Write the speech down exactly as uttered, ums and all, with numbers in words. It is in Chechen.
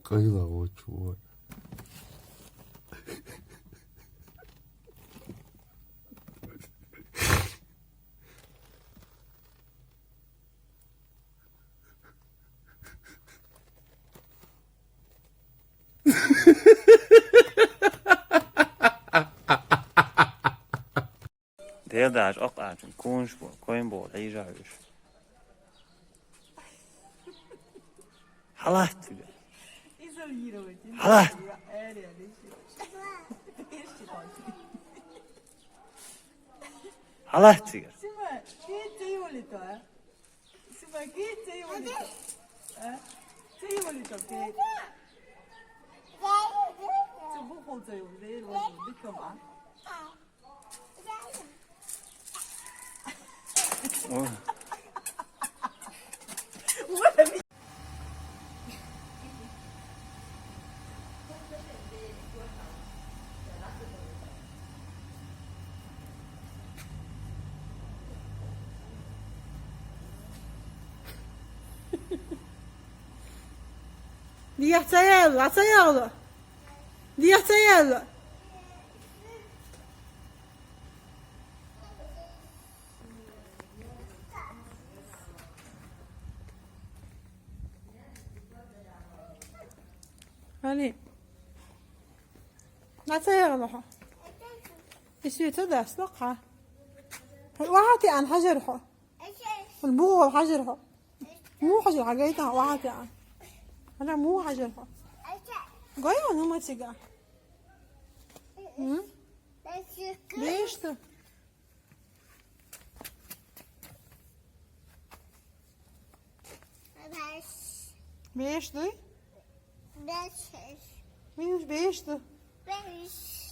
Къайла гъочу вара. Дела даьлча, акъ аьлча, кунаш бу, койн бу, Ӏийжа хьуьйш. Хьалатта. Изолировать. Хьалатта. Хьалатта. Сима, кхета ца йолуьйту? А? Ца йолуьйту, кхета? Ца бухал ца йолу, дера ваза, дика ма. О. Дехьа ца яьлла, ца яьлла. Дехьа ца яьлла. Али. Ма ца яхала хьо. И суьйца дас лакха. Вахьа тиан хьажар хьо. Хьуна бугӀал хьажар хьо. Муха хьажар хьо, гайта вахьа тиан. Хьажа муха хьажар хьо. Гой хьо, ну ма цига. М? Беш ду? Беш дуй? Беш. Мин беш ду? Беш.